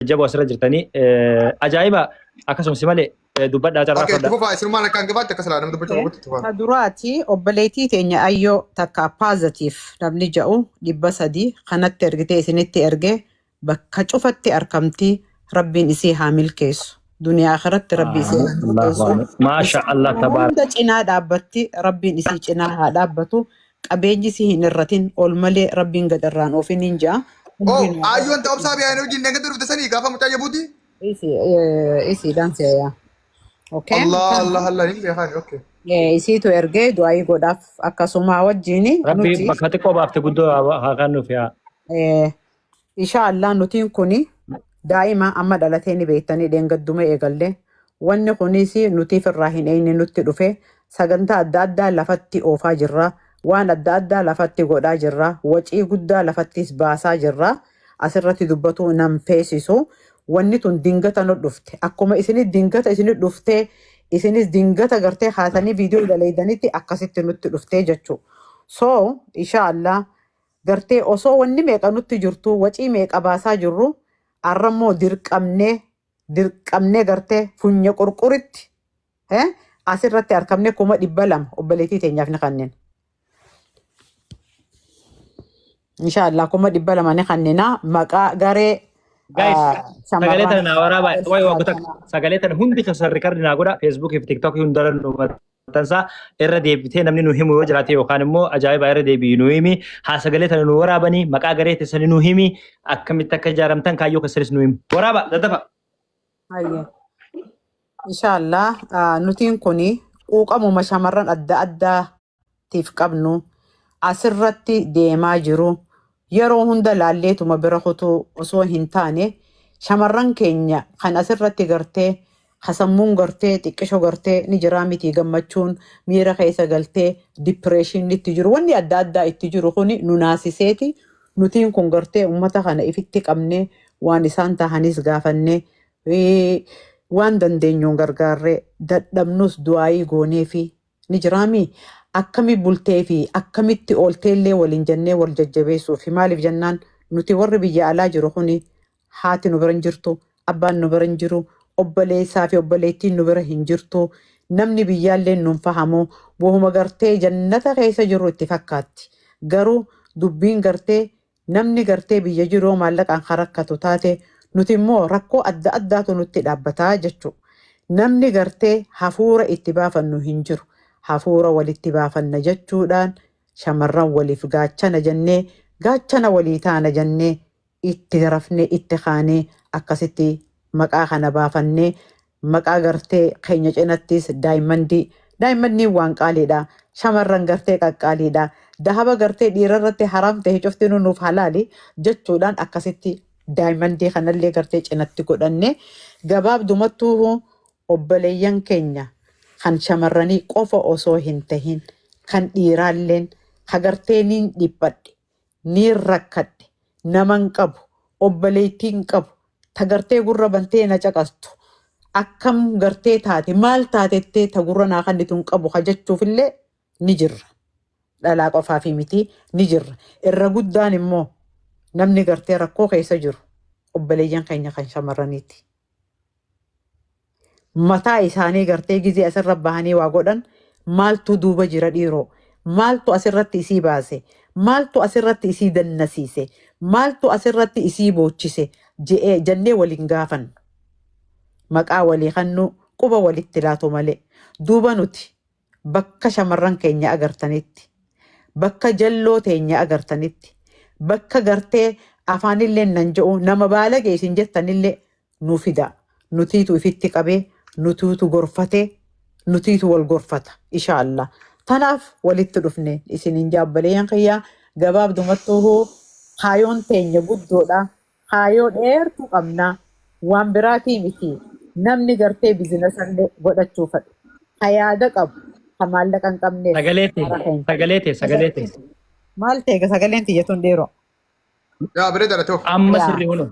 Jajjaboo asirra jirtanii ajaa'iba akkasumas malee dubbadhaa carraa Okay, itti fudhadhaa. fufaa isinumaan akka hangafaatti akka silaa nama dubbachuu qabutti itti fufaa. Ta duraati obboleettii teenya ayyoo takka positive namni ja'u 300 kanatti ergitee isinitti erge bakka cufatti arkamti rabbiin isii haa milkeessu. Duniyaa akhiratti rabbi isii haa milkeessu. Maasha Allah tabaara. Hunda cinaa dhaabbatti rabbiin isii cinaa haa dhaabbatu. Qabeenyi isii hin irratin ol malee rabbiin gad irraan oofin hin ja'a. Oh, Umriin haa ayyoon ta'u obsaa biyyaa wajjin dhengatti dhufte sanii gaafa mucaa jabuuti. Isiidhaan seeyaa. Okay. Allah Allah Allah hin beekaani okay. Isiitu ergee du'aayii godhaaf akkasuma wajjin Rabbi nuti bakka xiqqoo baafte guddoo haa kennuuf yaa. Insha Allah nutiin kuni daa'ima amma dhalatee ni beektanii dheengadduma eegalle. Wanni kunis nutiif irraa hin eeyne nutti dhufe. Sagantaa adda addaa lafatti oofaa jirra. Waan adda addaa lafatti godhaa jirra. Wacii guddaa lafattis baasaa jirra. Asirratti dubbatuu nan feesisu. Wanni tun dingata nu dhufte. Akkuma isinit dingata isinit dhuftee isinis dingata gartee kaatanii viidiyoo daleeydanitti akkasitti nutti dhuftee jechuu. So insha Allah gartee osoo wanni meeqa nutti jirtu wacii meeqa baasaa jirru arrammoo dirqamnee dirqamnee gartee funya qurquritti asirratti argamne 200,000 obboleettii teenyaaf ni kanneen. Inshaallah 200,000 ni kannina maqaa garee Guys, sagalee shamarran tana naa waraabaa. Wayi waa goota sagalee tana hundi keessan rikardi naa godha. Feesbuukii fi Tiktokii hundarra nu maxxansaa irra deebitee namni nu himu yoo jiraate yookaan immoo ajaa'iba irra deebi'i nu himi. Haa sagalee tana nu waraabanii maqaa garee teessanii nu himi. Akkamitti akka ijaaramtan kaayyoo keessanis nu himi. Waraaba daddafa. Hayyee. Inshaallah nutiin kuni quuqamuma shamarran adda addaa tiif qabnu asirratti deemaa jiru yeroo hunda laalleetuma bira kutuu osoo hin taane shamarran keenya kan asirratti gartee ka sammuun gartee xiqqisho gartee ni jiraa miti gammachuun miira keessa galtee dipireeshinni itti jiru wanni adda addaa itti jiru kuni nu naasiseeti nutiin kun gartee ummata kana ifitti qabnee waan isaan tahanis gaafannee waan dandeenyuun gargaarree dadhabnus du'aayii gooneefi ni jiraami akkami bultee fi akkamitti oolteellee waliin jennee wal jajjabeessuufi maaliif jennaan nuti warri biyya alaa jiru kuni haati nu bira hin jirtu abbaan nu bira hin jiru obboleessaa fi obboleettiin nu bira hin jirtu namni biyyaallee nun fahamu wahuma gartee jannata keessa jirru itti fakkaatti garuu dubbiin gartee Namni gartee biyya jiru yoo maallaqaan ka rakkatu taate nuti immoo rakkoo adda addaatu nutti dhaabbataa jechu. Namni gartee hafuura itti baafannu hin jiru. Hafuura walitti baafanna jechuudhaan shamarran waliif gaachana jennee gaachana walii taana jennee itti rafnee itti kaanee akkasitti maqaa kana baafannee maqaa gartee keenya cinattis daayimmandii daayimmandiin waan qaaliidha shamarran gartee qaqqaaliidha dahaba gartee dhiira irratti haraam ta'e cuftinuu nuuf halaali jechuudhaan akkasitti daayimandii kanallee gartee cinatti godhanne gabaabdumattuu obboleeyyan keenya kan shamarranii qofa osoo hin tahin kan dhiiraalleen ka gartee niin dhiphadhe niin rakkadhe, nama hin qabu, obboleettii hin qabu, ta gartee gurra bantee na caqastu, akkam gartee taate, maal taatettee ta gurra naa kennitu hin qabu ka jechuufillee ni jirra. Dhalaa qofaafi miti ni jirra. Irra guddaan immoo namni gartee rakkoo keessa jiru obboleeyyan keenya kan shamarraniiti. Mataa isaanii gartee gizee asirra bahanii waa godhan maaltu duuba jira dhiiroo? Maaltu asirratti isii baase? Maaltu asirratti isii dannasiise? Maaltu asirratti isii boochise? Je'ee jennee waliin gaafannu. Maqaa walii kannuu quba walitti laatu malee. Duuba nuti bakka shamarran keenya agartanitti, bakka jalloo teenya agartanitti, bakka gartee afaanillee nan je'u nama baalage isin jettanillee nu fida. Nutiitu ifitti qabee, nutiitu gorfatee, nutiitu wal gorfata. Insha Allah. Tanaaf walitti dhufne isinin jaabbaleeyyan kiyyaa gabaabdumattuu kaayoon teenya guddoodha. Kaayoo dheertuu qabna. Waan biraatii miti. Namni gartee bizinesallee godhachuu fedhu. Ka yaada qabu, ka maallaqa hin qabneef Sagalee tee, karaa keenya. sagalee tee, sagalee tee. Maal ta'e sagaleen tiyya tun dhiiroo? Yaa bareedaadha ta'uuf. Amma Yaa. sirrii hunoo.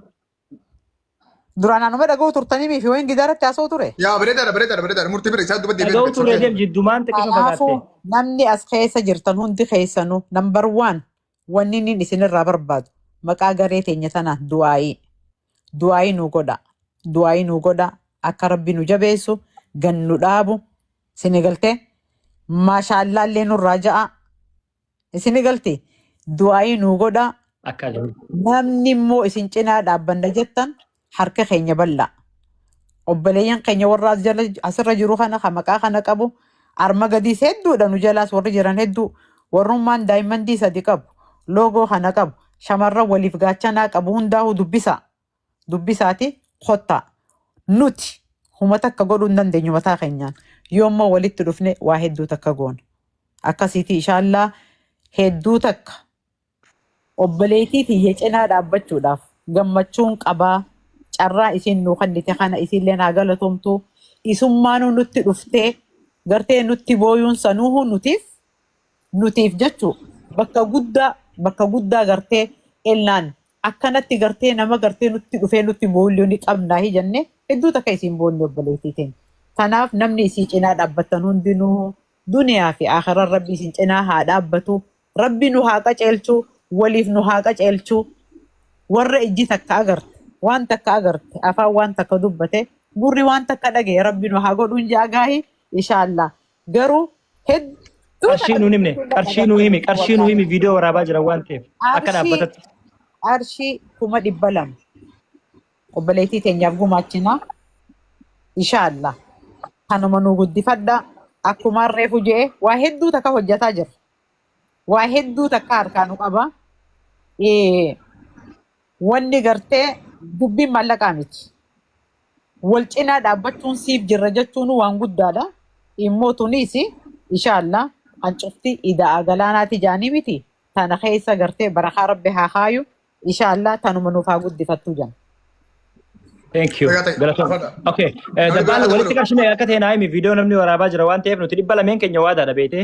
Duraan anuma dhaga'u turtanii fi wayin gidaaratti haasa'u ture. Yaa bareedaadha bareedaadha bareedaadha murtii bira isaa duba deebi'ee Dhaga'u dubbachuu turre keessa. deem jiddumaan xiqqisoo Kanaafuu fagaatte. namni as keessa jirtan hundi keessanuu number one wanni inni isinirraa barbaadu maqaa garee teenya tanaan du'aayii. Du'aayii nu godha. Du'aayii nu godha. Akka Rabbi nu jabeessu, gan nu dhaabu. Isin galtee? Maashaallaa illee nurraa ja'a. Isin galtee? Du'aayii nu godha. Akka ajaa'iba. Namni immoo isin cinaa dhaabbanna jettan harka keenya bal'aa. Obboleeyyan keenya warra as jala asirra jiru kana kan maqaa kana qabu arma gadiis hedduudha, nu jalaas warri jiran hedduu, warrummaan daa'imman sadi qabu, loogoo kana qabu, shamarran waliif gaachanaa qabu, hundaa'uu dubbisa dubbisaati kottaa. Nuti huma takka godhuu hin dandeenyu mataa keenyaan. Yoommoo walitti dhufne waa hedduu takka goona. Akkasiiti, inshaallaa, hedduu takka obboleettii tiyya cinaa dhaabbachuudhaaf gammachuun qabaa. Carraa isiin nuu kennite kana isiilleen haa galatoomtu. Isummaanuu nutti dhuftee gartee nutti booyuun sanuuhu nutiif jechuu bakka guddaa gartee elnaan akkanatti gartee nama gartee nutti dhufee nutti booyuu ni qabnaa jenne. Hedduu takka isiin boonne obboleettii teenya. Kanaaf namni isii cinaa dhaabbattan hundinuu duniyaa fi akhiran Rabbi isin cinaa haa dhaabbatu. Rabbi nu haa qaceelchu, waliif nu haa qaceelchu. Warra ijji takka agarte, waan takka agarte, afaan waan takka dubbate, gurri waan takka dhagaye Rabbi nu haa godhuun jaagaahi, inshaallaa. Garuu hedduu Qarshii nuun himne, qarshii nuu himi, qarshii nuu himi, viidiyoo waraabaa jira waan ta'eef akka Qarshii dhaabbatatti. Qarshii 200,000 obboleettii teenyaaf gumaachinaa, inshaallaa. Kanuma nu guddifadha. Akkuma reefu je'e, waa hedduu takka hojjetaa jira. Waa hedduu takka harkaa nu qaba. Wanni gartee dubbiin maallaqaa miti. Wal cinaa dhaabbachuun siif jirra jechuun waan guddaadha. Immoo tunis inshaallaa hancufti ida'a galaanaati jaanii miti. Tana keessa gartee barakaa Rabbi haa kaayu. Inshaallaa tanuma nuuf haa guddifattu jenna. Thank you. Egaa ta'e. Galatoom. Uffata. Okay. Namni Dabbaal biraa walitti dabalu. qarshii meeqa akka ta'e naa himi, viidiyoo namni waraabaa jira waan ta'eef nuti 200 keenya waadaadha beekte.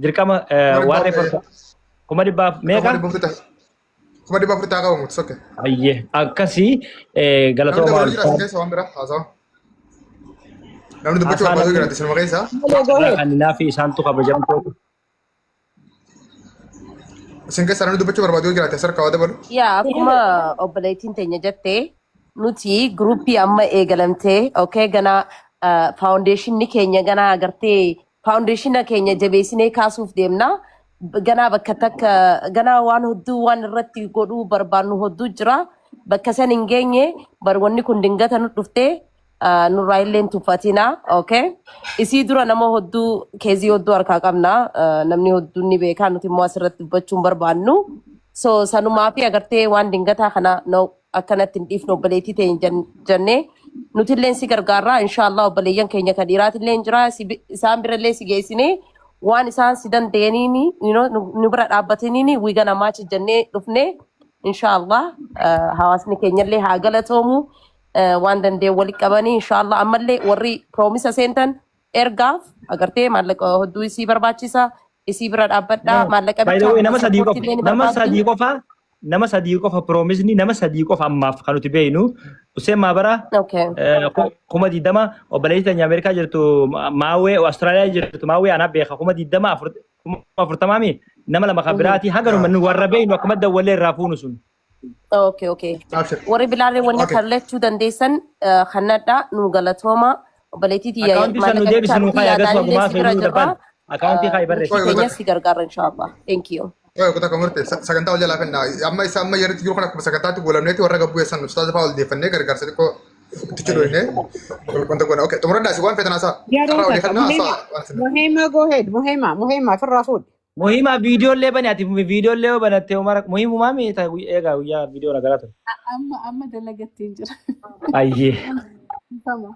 Dirqama 400,000 waan reefu 400,000 meeqa? 400,000 taa qabamu sokke. Ayyee, akkasii Namni galatoomaa. dabalu jira isin keessa waan biraa haasawa. Namni dubbachuu Haasaa barbaadu namni jiraate isinuma keessa. Malee, go ahead. Kanninaa fi isaantu kabajamtoota. Isin keessa namni dubbachuu barbaadu jiraate as harkaa waa dabalu. Yaa, akkuma obboleettiin teenya jettee, nuti groupii amma eegalamtee, okay, ganaa foundationni keenya ganaa agartee foundationa keenya jabeessinee kaasuuf deemna. Ganaa bakka takka ganaa waan hedduu waan irratti godhuu barbaannu hedduu jira. Bakka san hin geenye bar, wanni kun dingata nu dhuftee nurraa illee hin tuffatina. Okay. Isii dura nama hedduu caseii hedduu harkaa qabna. Namni hedduun ni beekaa, nuti immoo asirratti dubbachuu hin barbaannu. So sanumaa fi agartee waan dingataa kana no akkanatti hin dhiifnu obboleettii ta'e jennee nuti illee si gargaarraa, inshallah. Obboleeyyan keenya kan dhiiraatillee hin jira, isaan birallee si geessinee waan isaan si danda'aniini nu bira dhaabbataniini we gonna match jennee dhufnee, inshallah. Hawaasni keenyallee haa galatoomu, waan danda'e walitti qabanii, inshallah. Ammallee warri promise seentan ergaaf, agartee maallaqa hedduu isii barbaachisa, isii bira dhaabbadhaa, maallaqa By the bichaa way, nama 3 qofa supportii illee ni nama barbaaddi. 3 qofa, nama 3 qofa promiseni, nama 3 qofa ammaaf kan nuti beeknu Hussein Maabara 20,000, obboleettii teenya Ameerikaa jirtu Maawwee, Awustiraaliyaa jirtu Maawwee anaa beeka 20,000, 40,000mi, nama lama kan biraati haga nu warra beeknu akkuma dawwallee irraa fuunu sun. Okay. Abshir. Warri bilaallee wanni kallachuu dandeessan kannadha, nu galatooma. Obboleettii tiyya Akkaawuntii san nu maallaqa deebisi bichaa nu miti, kaayi agasuma yaadaanillee gumaa si bira seenuu jirra. dabbaan akkaawuntii kaayi barreessi. Oye, Keenya si gargaarra, inshallah. Thank you. Oye, kutaa kan murte sagantaa wal jalaa fenna. Amma isa amma yeroo jiru kana akkuma sagantaatti goolamneeti warra gabbuu eessan ustaaza fa'aa ol deeffannee gargaarsa xiqqoo itti cidhoofne wanta goona. Okay, xumuradhaa si waan feetan haasaa. Yeroo Carraa takka odeeffannoo Muhima, haasaa waan isin. Muhima, go ahead. Muhima, Muhima, ofirraa fuudhi. Muhiima viidiyoolee bani, ati viidiyoolee yoo banatte umara muhimumaa mi eegaa guyyaa viidiyoo nagaraa ture. Amma dalagattiin jira. Ayyee. Tama.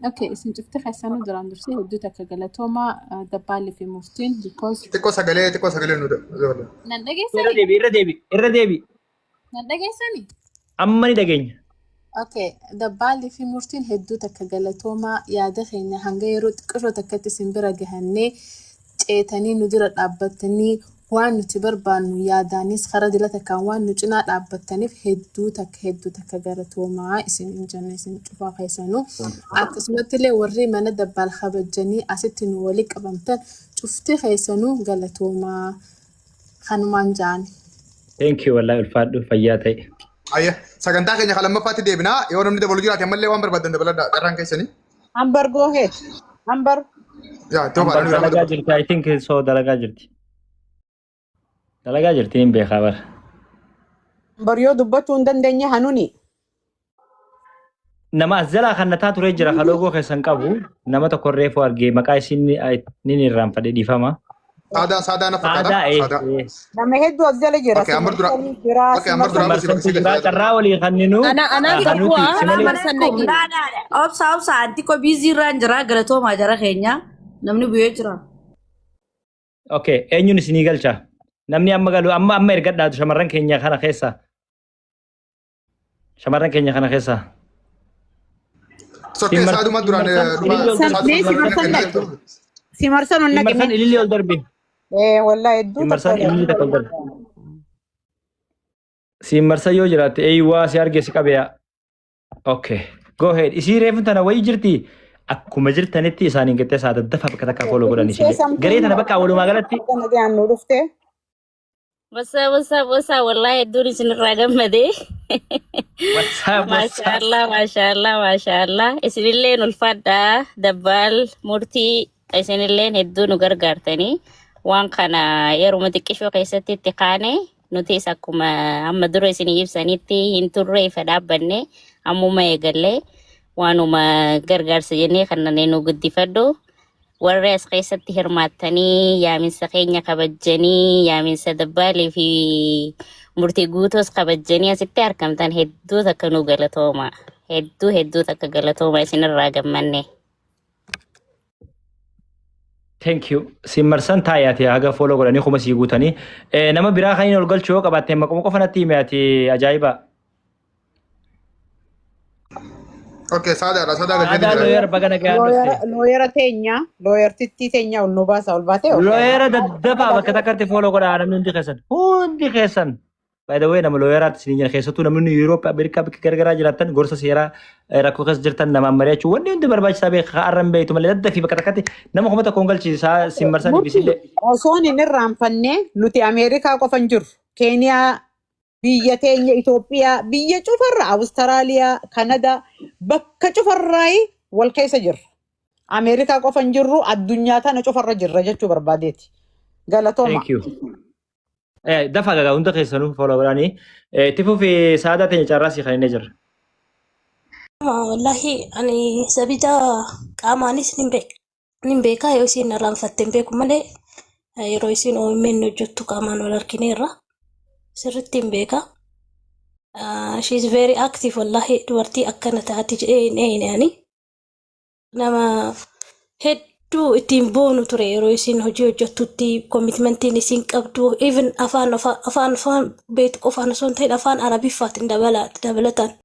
Okay, isin cufti keessanuu duraan dursee hedduu takka galatoomaa, dabbaalli fi muftiin, because Xiqqoo sagalee nu dabala. Nan Irra dhageessani? deebi, irra deebi, irra deebi. Nan dhageessani? Amma ni dhageenya. Okay, dabbaalli fi murtiin hedduu takka galatoomaa. Yaada keenya hanga yeroo xiqqishoo takkatti isin bira gahannee ceetanii nu dura dhaabbattanii waan nuti barbaannu yaadaanis karaa dila takkaan waan nu cinaa dhaabbattaniif hedduu takka galatoomaa isin hin jenne isin cufaa keessanuu. Akkasumatti illee warri mana dabbaal kabajanii asitti nu walii qabamtan cufti keessanuu galatoomaa kanumaan ja'an. Thank you, wallahi ulfaadhu, fayyaa ta'e. Ayya, sagantaa keenya kan lammaffaatti deebinaa. Yoo namni dabalu jiraate ammallee waan barbaadan dabaladha carraan keessanii. Ambar, go ahead. Ambar. Yaa iddoo Ambar baadhaan nama dalagaa dabalu. jirti. I think so, dalagaa jirti. Dalagaa jirti, hin beekaa bara. Ambar yoo dubbachuu hin dandeenye hanuni. Nama as jalaa kan nataa ture jira, kan loogoo keessan qabu, nama tokko reefu argee maqaa isin nin irraanfadhe, dhiifama. Saadaa, Saadaa na fakkaata. Saadaa. Saadaa. Nama hedduu as jala jira. Okay, Ambar dura. Simarsanii jira. Okay, Ambar dura Simarsan. si Simarsantu jira, galcha. carraa walii kanninu. Ana anaaf Hanuuti bu'aa si malee. marsan naqi. Obsa, obsa, anti ko busy irraan jira. Galatoomaa jara keenya. Namni bu'ee jira. Okay, eenyuun isinii galcha? Namni amma galu amma amma ergadhaatu shamarran keenya kana keessa. Shamarran keenya kana keessa. Sokkee Saaduma duraan dhuma. Mee Simarsan naqi. Simarsan ol naqi. Simarsan ililli ol darbi. Eh, wallahi hedduu Simarsan tokko. ililli takka ol darbi. Simarsan yoo jiraatte eeywaa si arge si qabeya. Okay, go ahead. Isii reefu tana wayii jirti. Akkuma jirtanitti isaaniin qixxee isaa daddafa bakka takka follow godhan ishee. Garee tana bakka walumaa galatti. Nagaan nu dhufte. What's up, what's up, what's up? Wallahi hedduun isinirraa gammadee. What's up, what's up? Maashaallah, maashaallah, maashaallah. Isinilleen ulfaadhaa, Dabbaal, Murtii, isinilleen hedduu nu gargaartanii. Waan kana yeruma xiqqishoo keessatti itti kaane, nutis akkuma amma dura isinii ibsanitti hin turre, ifa dhaabbanne, ammuma eegallee waanuma gargaarsa jennee kan nu guddifadhu. Warri as keessatti hirmaattanii yaaminsa keenya kabajjanii, yaaminsa Dabbaalii fi Murtii Guutuus kabajjanii asitti argamtan, hedduu takka nu galatooma. Hedduu hedduu takka galatooma, isinirraa gammanne. Thank you. Simarsan taayaati haga follow godhanii kuma sii guutanii. Nama biraa kan inni ol galchuu yoo qabaatte maquma qofa natti hime ati, ajaa'iba. Okay, Saadaadha. Saadaa galchee Saadaa jira. lawyer, baga nagaan dhufte. Lawyera teenya, lawyertittii teenya ol nu baasa, ol baatee. Lawyera daddafaa bakka takkatti follow godhaa namni hundi keessan. Hundi keessan. By the way, nama lawyeraatti isin jira, keessattuu namni Yuuroop, Ameerikaa bakka garagaraa jiraattan, gorsa seeraa rakkoo keessa jirtan namaan mari'achuu wanni hundi barbaachisaa beeka har'an beektu malee daddafii bakka takkatti nama 1000 galchiisaa Simarsan Murtii ibisillee. osoon hin irraanfanne, nuti Ameerikaa qofa hin jirru. Keeniyaa, biyya teenya Itoophiyaa, biyya cufarra, Awustiraaliyaa, Kanadaa, bakka cufarraayi wal keessa jirra. Ameerikaa qofa hin jirru, addunyaa tana cufarra jirra jechuu barbaadeeti. Galatooma. Thank you. Dafa gagaa hunda keessanuu follow godhanii. Itti fufi, Saadaa teenya, carraa sii kan inni jira. Wallahi ani Sabida qaamaanis nin beeka, yoo isiin irraanfatte hin beeku malee yeroo isiin OMN hojjettu qaamaan wal argineerra, sirriitti hin beeka. She is very active. Wallahi dubartii akkana taati jedhee hin eeyne ani. Nama hedduu ittiin boonu ture yeroo isiin hojii hojjettutti, commitmentiin isiin qabdu, even afaan afaan afaan beektu qofaan osoo hin ta'in afaan Arabiffaatiin dabalataan.